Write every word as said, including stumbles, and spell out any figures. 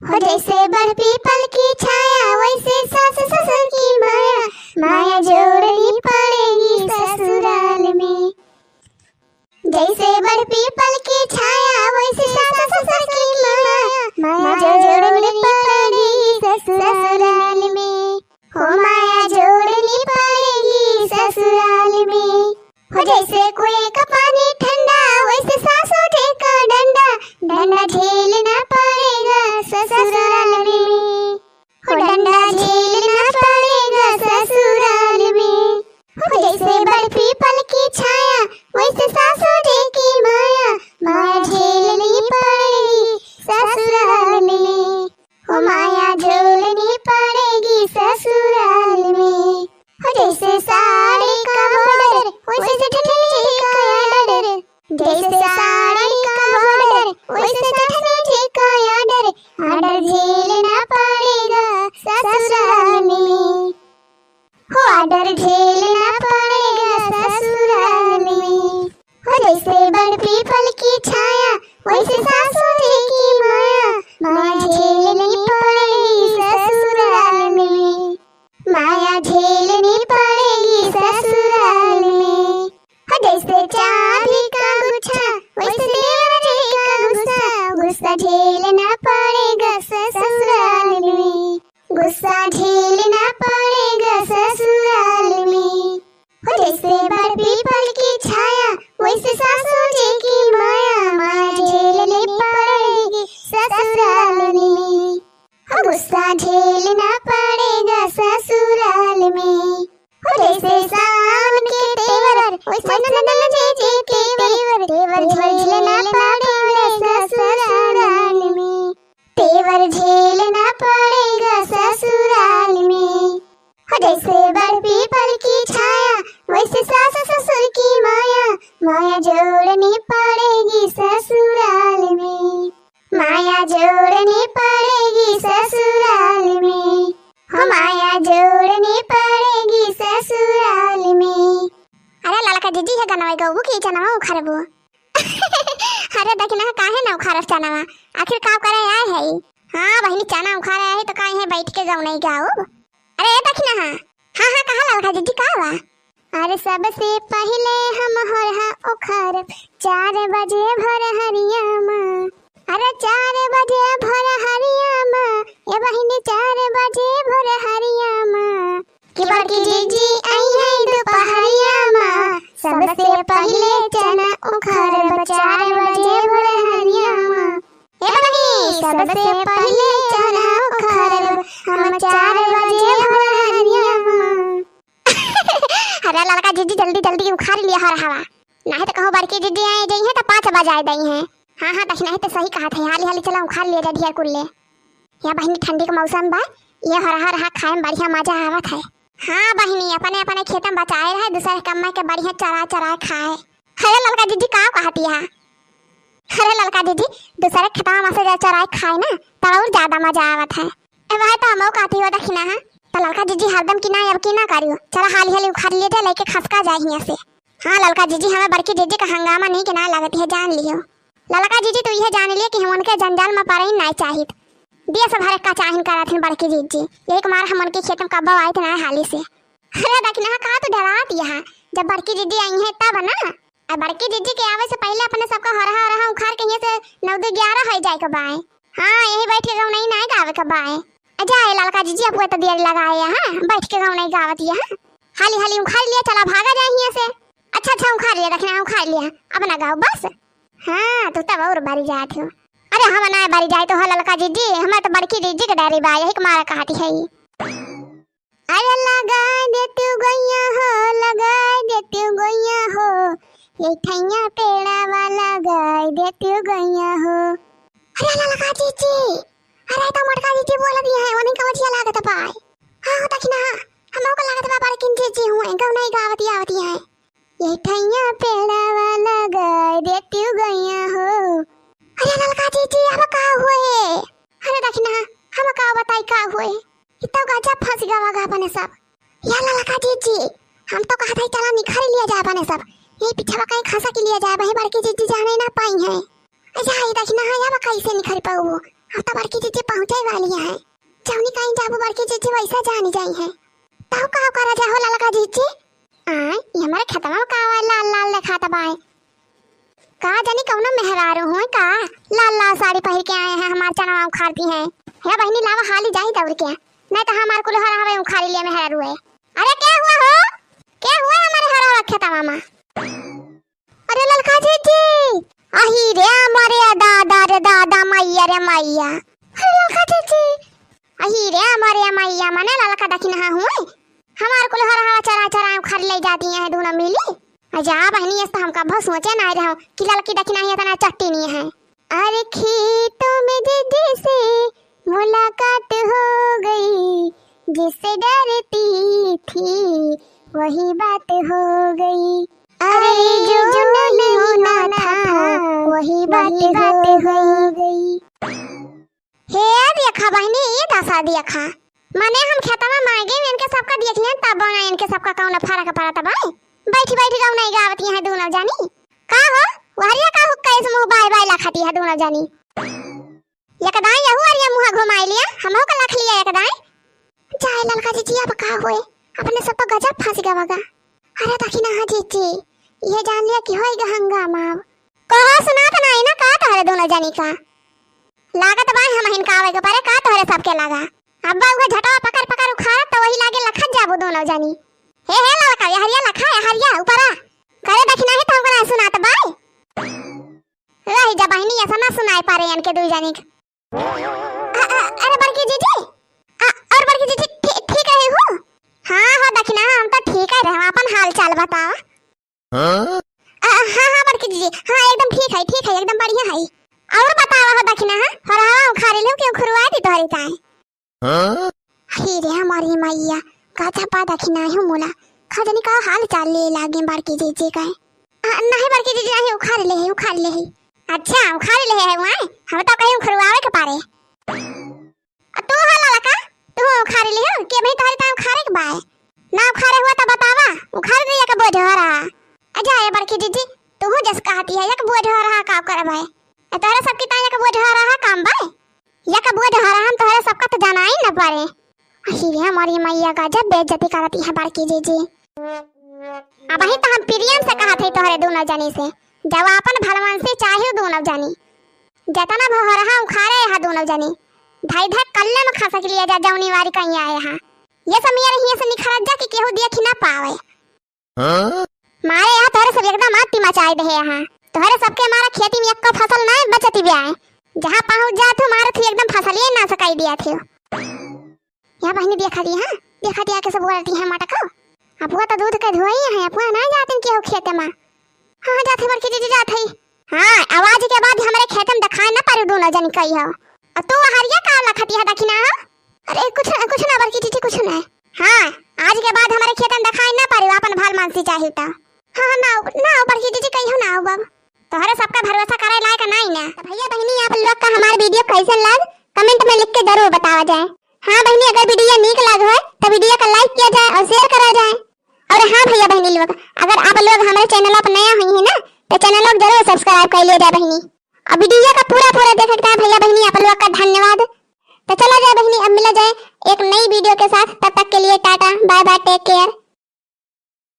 हो जैसे बड़ पीपल की छाया, वैसे सास ससुर की माया, माया जोड़नी पड़ेगी ससुराल में। जैसे बड़ पीपल की छाया, वैसे सास ससुर की माया, माया जोड़नी पड़ेगी ससुराल में। हो माया जोड़नी पड़ेगी ससुराल में। हो जैसे कुएं का पानी ठंडा, वैसे सासू जी का डंडा, डंडा झेलना पड़ेगा ससुराल में। हो डंडा झेलना पड़ेगा ससुराल में। हो जैसे बड़ पीपल की छाया, वैसे सासू जी की माया, माया झेलनी पड़ेगी ससुराल में। हो माया झेलनी पड़ेगी ससुराल में। हो जैसे साड़ी का बॉर्डर, वैसे ठंडी का आर्डर। जैसे साड़ी का बॉर्डर, वैसे ठंडी का आर्डर। आर्डर झेलना पड़ेगा ससुराल में। हो आर्डर झेलना पड़ेगा ससुराल में। हो जैसे बड़ पीपल की छाया, वैसे सासू जी की माया, माया झेलनी पड़ेगी ससुराल में। माया झेलनी पड़ेगी ससुराल में। हो जैसे चाबी का गुच्छा, वैसे देवर जी का गुस्सा, गुस्सा झेलना पड़ेगा ससुराल में। गुस्सा झेलना पड़ेगा ससुराल में। हो जैसे बड़ पीपल की छाया, वैसे सासू जी की माया, माया झेलनी पड़ेगी ससुराल में। हो गुस्सा झेलना पड़ेगा ससुराल में। हो जैसे सावन के तेवर, वैसे ननद जी के तेवर, तेवर झेलना पड़ेगा ससुराल में। तेवर झेलना पड़ेगा ससुराल में। हो जैसे बड़ पीपल की छाया, वैसे सास ससुर की माया, माया जोड़नी पड़ेगी ससुराल में। माया जोड़नी पड़ेगी ससुराल में। हो माया जोड़नी पड़ेगी ससुराल में। अरे ललका जिज्जी, है गनवा गउबू की चनवा उखरबू? अरे दखिनहा, काहे ना उखारब चनवा, आखिर का करे आए है? हाँ बहिनी, चना उखारे आए है तो का इहे बैठ के गउनई गाउब? अरे ए दखिनहा, हाँ हाँ, कहा ललका जिज्जी, का बा? अरे सबसे पहिले हम होरहा उखारब चार बजे भोर हरिया मा। अरे चार बजे भोर हरिया मा, ए बहिनी, चार बजे भोर हरिया मा। कि बड़की जिज्जी आई है दुपहरिया मा, सबसे पहिले चना उखारब चार बजे भोर हरिया मा। ए बहिनी, सबसे पहिले चना उखारब हम चार बजे भोर हरिया मा। अरे ललका जिज्जी, जल्दी जल्दी उखार लिया होरहवा, नाहीं तो कहूँ बड़की जिज्जी आए जइहे तो पाँच बजाए दइहे। हाँ हाँ दखिनहा, तो सही कहत है, हाली हाली चला उखार लिया जा ढेर कुल्ले। या बहिनी, ठंडी के मौसम बा, ये होरहा होरहा खाए में बढ़िया मजा आवत है। हाँ बहिनी, अपने अपने खेत में बचाए रहे, दूसरे के अम्मा के बढ़िया चराए चराए खाए। अरे ललका जिज्जी, का कहती है? अरे ललका जिज्जी, दूसरे खेतवा में से जा चराए खाए ना, तब और ज्यादा मजा आवत है। ए भाई, तो हमहू कहती हो दखिनहा, हाँ? तो ललका जिज्जी हरदम की ना, अब की ना करियो, चला हाली हाली उखार लिए जाए, लेके खसका जाए हियाँ से। हाँ ललका जिज्जी, हमें बड़की जिज्जी का हंगामा नहीं के ना लगती है, जान लियो। ललका जिज्जी, तू यह जान लियो कि हम उनके जंजाल में पड़े ही नहीं चाहित। दिया सब हर एक का चाहिन करत हन बड़की जिज्जी, यही के मारे हम उनके खेत में कब्बो आइत ना हाली से। अरे दखिनहा, का तू डरात यहाँ, जब बड़की जिज्जी आई है तब ना। अब बड़की जिज्जी के आवे से पहिले अपने सबका होरहा होरहा उखार के यहाँ से नौ दो ग्यारह हो जाए के बाय। हाँ, यही बैठ के गउनई नाहीं गावे के बाय। आ जाए ललका जिज्जी, अब वो तो देर लगाए, हाँ, बैठ के गउनई गावत यहाँ। हाली हाली उखार लिया, चला भागा जाए हियाँ से। अच्छा अच्छा, उखार लिया, दखिनहा उखार लिया, अब ना गाओ बस। हाँ, तू तब और बारी जात हो। अरे हम ना बारी जाए तो हो ललका जिज्जी, हमें तो बड़की जिज्जी के डरे बा, यही के मारा कहती है। अरे लगाए दे तू गइया हो, लगाए दे तू गइया हो, ये ठैया पेड़ावा लगाए दे तू गइया हो। अरे ललका जिज्जी, अरे तो मोटका जिज्जी बोलत ही है, उन्हीं का वजिया लागत पाए। हाँ हो दखिनहा, हमहू का लागत बा बड़किन जिज्जी हुए, गउनई गावत आवत है। ये ठैया पेड़ावा लगाए दे तू गइया हो। अरे ललका जिज्जी, अब का हुए? अरे दखिनहा, हम का बताई का हुए? ई तो गजब फंस गवा गा अपने सब। या ललका जिज्जी, हम तो कहत हई चला निखर लिया जाए अपने सब। यही पिछवा कहीं खसा के लिया जाए, वही बड़की जिज्जी जाने ना पाई है। अच्छा, ई दखिनहा, अब कैसे निखर पाऊ? अब तो बड़की जीजी पहुँचे वाली है। जौनी कहीं जाबू बड़की जीजी वैसा जानी जाई है। तब का करा जाए हो ललका जीजी? आय, ये हमारे खेतवा में का हुआ लाल लाल देखात बाय? का जानी कौनो मेहरारू हुए का, लाल लाल साड़ी पहिर के आए हैं, हमार चनवा उखारती हैं। हे बहिनी, लावा हाली जाई दौड़ के, नहीं तो हमार कुल हरहवा उखारी लिए मेहरारू है। अरे के हुआ हो, के हुआ हमारे हरहवा खेतवा में? अरे ललका जीजी, अही रे मरे दादा रे दादा, मैया रे मैया। अरे ललका जीजी, अही रे मरे मैया, मने ललका दखिनहा हुए। हमार कुल हरहवा चरा चरा उखार ले जाती हैं दूनो मिली। अजा बहिनी, ऐसे तो हमका बहुत सोचे ना रहो कि ललकी दखिनहा इतना चट्टी नहीं है। अरे खेतों में जीजी से मुलाकात हो गई, जिससे डरती थी वही बात हो गई। अरे जो नहीं होना था, वही बात हो गई। हे देखा बहिनी, ई दशा देखा। मने हम खेतवा में आगे इनके सबका देख लियन, तब ना इनके सबका कौनो फर्क पड़त बा। बैठी बैठी गाउँ नहीं गावत हैं दूनो जानी। का हो, वहरिया का हुक्का इस मुँह बाय बाय लखती है दूनो जानी। एक दाई यहू अरिया मुँह घुमाई लिया, हमहू का लख लिया एक दाई। जाए ललका जीजी, अब का होए, अपने सब तो गजब फंस गवा गा। अरे दखिनहा जीजी, ये जान लिया कि होई गा हंगामा। अब कहो सुनात नहीं ना का तोहरे दूनो जानी का? लागत बा हम हिन का आवे के परे का तोहरे सबके लागा। अब्बा उहे झटवा पकड़ पकड़ उखाड़त तो वही लागे लखत जाबू दूनो जानी। हे हे ललका, ये हरिया लखा, ये हरिया ऊपरा। करे दखिनहा तो हमको ना सुनात बा। रही जा बहिनी, ऐसा ना सुनाए पारे इनके दुई जानी के। अ, अ, अरे बड़की जीजी, अ, और बड़की जीजी, ठी-, ठीक रहे हो? हाँ हो दखिनहा, हम तो ठीक है रहे, अपन हाल चाल बतावा। हाँ? अ, हाँ, हाँ बड़की जीजी, हाँ एकदम ठीक है, ठीक है, एकदम बढ़िया है। और बतावा हो दखिनहा, हरहवा उखारे लेव कि उखरवा दी तोहरी ताई? हाँ? हे रे हमारी मैया, का चपा दखिनहा हो मोला, का जानी का हाल चाल ले लागे बड़की जीजी का है। आ, नहीं बड़की जीजी, नहीं उखार ले है, उखार ले है। अच्छा, उखार ले है वहाँ, हम तो कहीं उखरवावे के पारे। आ, तू हो ललका, तू उखार ले हो, के भाई तोहरे ताई उखारे के बाय? ना उखारे हुआ तो बतावा, उखार दे एक बोझ हो रहा। अच्छा, ये बड़की जीजी, तू जस कहती है एक बोझ हो रहा, का करबे? ए, तोहरे सबकी ताई एक बोझ हो रहा काम बाय? या का बोझ हरा हम तोहरे सबका तो जाना ही न पड़े। अही रे हमारी मैया का जब बेइज्जती करती है बड़की जीजी। अबही तो हम प्रेम से कहत है तोहरे दूनो जनी से, जब अपन भलमनसी चाहियो दूनो जनी, जतना भोरहा उखारे यहाँ दूनो जनी, धाई धाई कल्ले में खसक लिया जा जौनी वारी कहीं आए यहाँ। ये सब मेरे हियाँ से निखरत जा कि केहू देख ही ना पावे। हाँ? मारे यहाँ तोहरे सब एकदम आती मचाए दे है यहाँ। तोहरे सबके मारा खेती में एक्को फसल नाय बचती ब्याय। जहाँ पहुँच जात हो मारत हो एकदम फसलिए नास कइ दिया थे। यहाँ बहिनी देखा दी, हाँ? देखा दिया के सब बोलती है मटको। अपुआ तो दूध के धोई है, अपुआ ना जाते केहू खेते में। हाँ, जात है बड़की जीजी, जात है। हाँ, आवाज के बाद हमरे खेते में दिखाई ना पड़ू दूनो जनी कही हो। और तू हरिया का लखती है दखिनहा? अरे कुछ ना, कुछ ना बड़की जीजी, कुछ ना। हाँ, आज के बाद हमरे खेते में दिखाई ना पड़ू, अपन भलमनसी चाहिए तो। हाँ, ना, ना बड़की जीजी, कहियो ना आओ बाबू। तोहरे सबका भरोसा करे लायक नहीं ना। तो भैया बहिनी, आप लोग का हमार video कैसन लाग, comment में लिख के जरूर बतावा जाए। हाँ बहिनी, अगर video नीक लाग हो तो video का like किया जाए और share करा जाए। और हाँ भैया बहिनी लोग, अगर आप लोग हमारे channel पर नया हुई है ना, तो channel को जरूर subscribe कर लिया जाए बहिनी। और video का पूरा पूरा देखे के भैया बहिनी आप लोग का धन्यवाद। तो चला जाए बहिनी, अब मिला जाए एक नई video के साथ, तब तक के लिए टाटा, bye bye, take care।